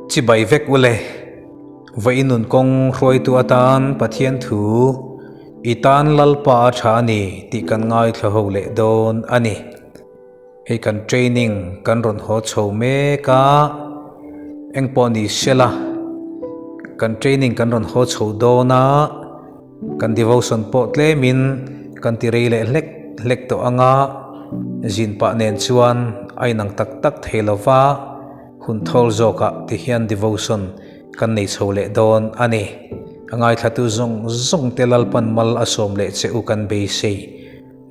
Chibai vek ule. Vawiin nun kawng hruaitu atan Pathian thu i tan Lalpa a tha a ni tih kan ngaithla ho leh dawn a ni. Hei kan training kan rawn haw chho mek a, engpawh ni sela kan training kan rawn haw chho dawn a, Kan devotion pawh tlemin kan ti rei leh hlek hlek tawh ang a, zin pah nen chuan a inang tak tak thei lo va, hun thawl zawkah ti hian devotion kan nei chho leh dawn a ni. A ngaithlatu zawng zawng te Lalpan mal a sawm leh che u kan beisei.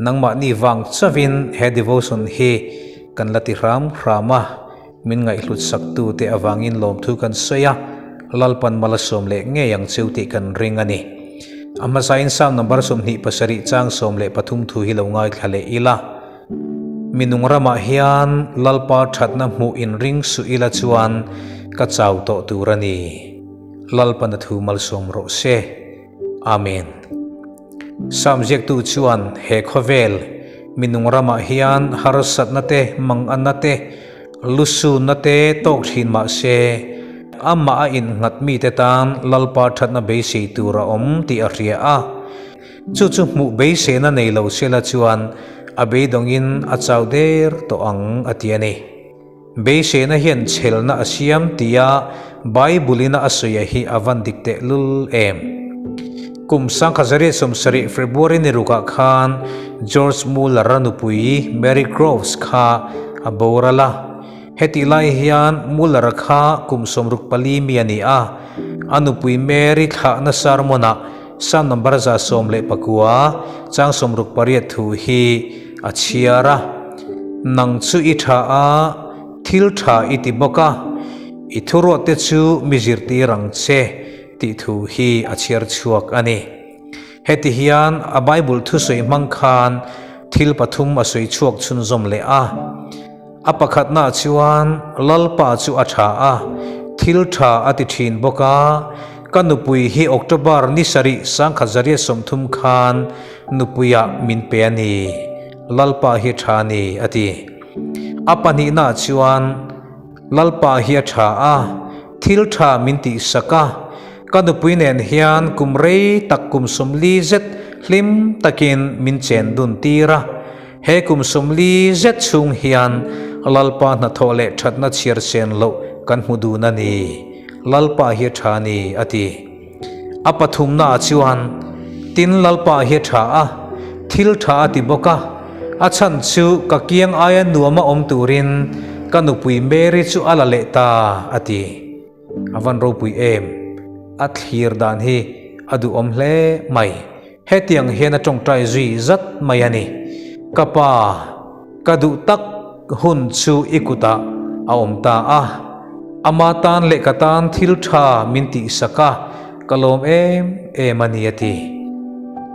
Nangmahni vang chauhin he devotion hi kan la ti hram hram a. Min ngaihhlut saktu te avangin lawmthu kan sawi a, Lalpan mal a sawm leh ngei ang cheu tih kan ring a ni. A hmasain Psalm number 27 chang 13 thu hi lo ngaithla leh ila. Mi nung ramah hian Lalpa thatna hmuh inring suh ila chuan ka chau tawh tur a ni. Lalpan a thu malsawm rawh se. Amen. Psalm ziaktu chuan he khawvel mi nung ramah hian harsatna te, manganna te, lusunna te tawk thin mah se, amah a innghat mite tan Lalpa thatna beisei tur a awm tih a hria a. Chu chu hmuh beiseina nei lo sela chuan a beidawngin a chau der tawh ang a ti a ni. Beiseina hian chhelna a siam tia Bible-in a sawi hi a van dik teh lul em? Kum 1970 February ni rukah khan George Muller-a nupui Mary Groves kha a boral a. Hetih lai hian Muller-a kha kum 64 mi a ni a, a nupui Mary thlahna sermon-ah Psalm number 119 chang 68 thu hi a chhiar a. Nang chu i tha a, thil tha i ti bawk a, i thuruahte chu mi zirtir ang che tih thu hi a chhiar chhuak a ni. Heti hian a Bible thusawi hmang khan thil pathum a sawi chhuak chhunzawm leh a. A pakhatnaah chuan Lalpa chu a tha a, thil tha a ti thin bawk a, ka nupui hi October ni sarih 1930 khan nupuiah min pe a ni. Lalpa hi tha a ni, a ti. A pahnihnaah chuan, Lalpa hi a tha a, thil tha min tihsak a, ka nupui nen hian kum rei tak kum 40 zet hlim takin min chen dun tir a. He kum 40 zet chhung hian Lalpa hnathawh leh thatna chhiar sen loh kan hmu dun a ni. Lalpa hi a tha a ni, a ti. A pathumnaah chuan, Tin Lalpa hi a tha a, thil tha a ti bawk a, a chhan chu ka kiang aia nuama awm turin ka nupui Mary chu a la leh ta, a ti. A van ropui em? A thlir dan hi a duhawm hle mai. Hetiang hian a tawngtai zui zat mai a ni. Ka pa, ka duh tak hun chu i kutah a awm ta a. Ama tan leh ka tan thil tha min tihsak a, ka lawm em em a ni a ti.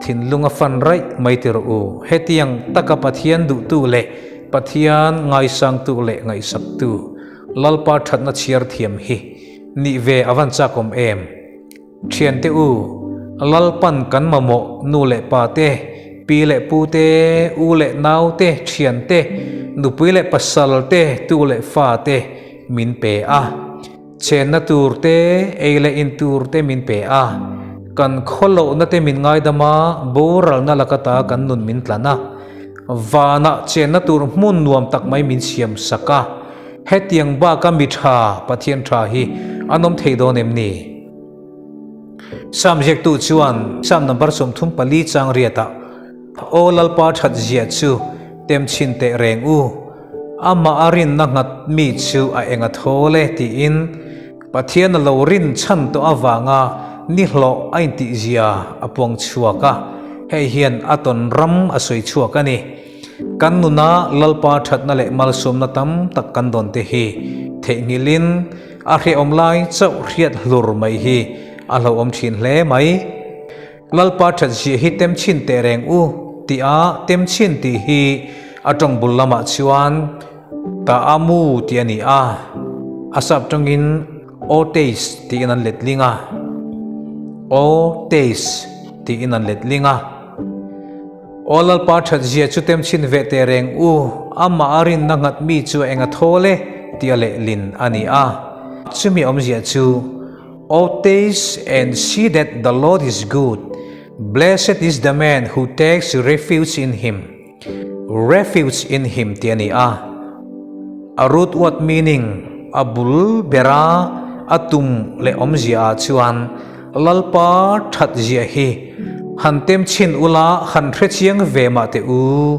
Thinlung a fan raih mai ti rawh u. Hetiang taka Pathian duhtu leh Pathian ngaisangtu leh ngaihsaktu Lalpa thatna chhiar thiam hi nih ve a van chakawm em? Thiante u, Lalpan kan mamawh nu leh pa te, pi leh pu te, u leh nau te, thian te, nupui leh pasal te, tu leh fa te min pe a. Chenna tur te, ei leh in tur te min pe a. Kan khawlohna te min ngaidam a, boralna laka ta kan nun min tlan a. Vanah chenna tur hmun nuam tak mai min siam sak a. Hetiang baka mi tha, Pathian tha hi an awm thei dawn em ni? Psalm ziaktu chuan Psalm number 34 chang riatah, Aw Lalpa that zia chu tem chhin teh reng u, amah a rinna nghat mi chu a eng a thawl e tiin Pathian a lo rin chhan tawh avanga ni hlawh a intih zia a puang chhuak a, hei hian a tawn ram a sawi chhuak a ni. Kan nuna Lalpa thatna leh malsawmna tam tak kan dawn te hi theihnghilhin a hrehawm lai chauh hriat hlur mai hi a hlauhawm thin hle mai. Lalpa that zia hi tem chhin teh reng u tih a tem chhin tih hi a tawng bul lamah chuan ta a mu tih a ni a, a sap tawngin o taste tiin an letling a, o taste tiin an letling a. Aw Lalpa that zia chu tem chhin ve teh reng u, amah a rinna nghat mi chu a eng a thawl e tih a lehlin a ni a. Chumi awmzia chu, O taste and see that the Lord is good, blessed is the man who takes refuge in him. Refuge in him tih a ni a. A root word meaning, a bul bera a tum leh awmzia ah chuan Lalpa that zia hi han tem chhin ula han hrechiang ve mah teh u.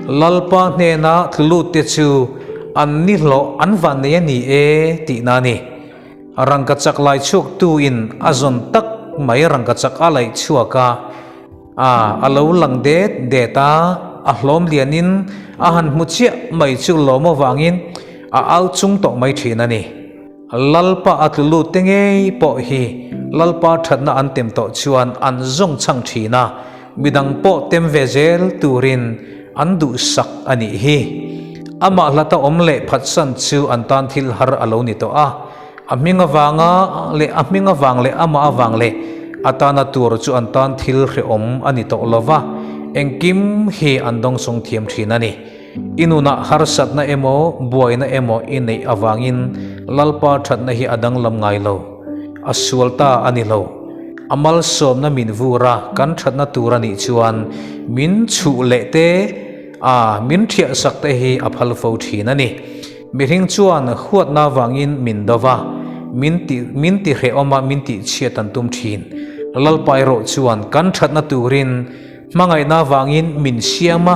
Lalpa hnena tlulut te chu an ni hlawh an van nei a ni e tihna a ni. Rangkachak lai chhuak tu in a zawn tak mai rangkachak a laih chhuak a. A, a lo lang det det a, a hlawm lianin a han hmu chiah mai chu lawm avangin a au chung tawh mai thin a ni. Lalpa a tlu lut te ngei pawh hi Lalpa thatna an tem tawh chuan an zawng chhang thin a, midang pawh tem ve zel turin an duhsak a nih hi. Amah hlata awm leh phatsan chu an tan thil har a lo ni tawh a. A hming avanga leh a hming avang leh amah avang leh a tana tur chu an tan thil hrehawm a ni tawh lo va, engkim hi an dawngsawng thiam thin a ni. I nunah harsatna emaw buaina emaw i neih avangin Lalpa thatna hi a danglam ngai lo. A sual ta a ni lo. A malsawmna min vur a, kan thatna tur a nih chuan min chhuh leh te, a min thiahsak te hi a phal fo thin a ni. Mihring chuan huatna vangin min do va, min ti min ti hrehawm a, min tih chhiat an tum thin. Lalpa erawh chuan kan thatna turin hmangaihna vangin min siam a,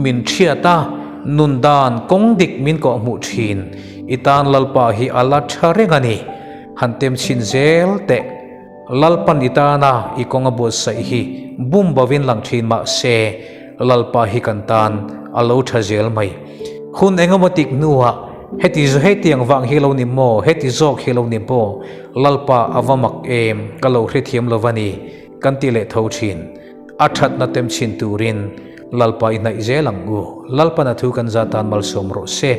min thiat a, nun dan kawng dik min kawh hmuh thin. I tan Lalpa hi a la tha reng a ni. Han tem chhin zel teh. Lalpan i tana i kawng a buatsaih hi bum bovin lang thin mah se, Lalpa hi kan tan a lo tha zel mai. Hun engemaw tik hnuah heti hetiang vang hi lo ni maw, heti zawk hi lo ni maw, Lalpa a va mak em, ka lo hrethiam lo va ni, kan ti leh tho thin. A thatna tem chhin turin Lalpa i hnaih zel ang u. Lalpan a thu kan za tan malsawm rawh se.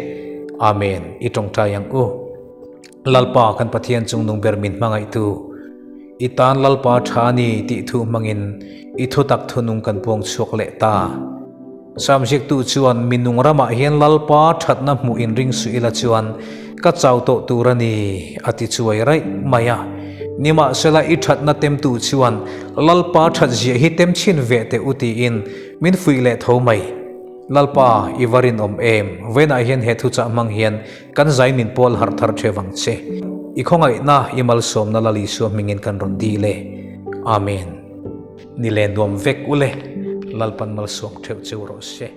Amen. I tawngtai ang u. Lalpa kan Pathian chungnung ber min hmangaihtu, i tan Lalpa tha ni tih thu hmangin i thutak thunung kan puang chhuak leh ta. Sam ziaktu chuan minung ramah hian Lalpa thatna hmuh inring suh ila chuan ka chau tawh tur a ni a ti chuai raih mai a. Nimahsela i thatna temtu chuan Lalpa that ziah hi tem chhin ve teh u tiin min fuih leh tho mai. Lalpa i va rinawm em? Vawiinah hian he thuchah hmang hian Kan zai min pawl harh thar theuh ang che. I khawngaihna i malsawmna Lal Isua hmingin kan rawn dil e. Amen. Ni le nuam vek ule. Lalpan malsawm theuh cheu rawh se.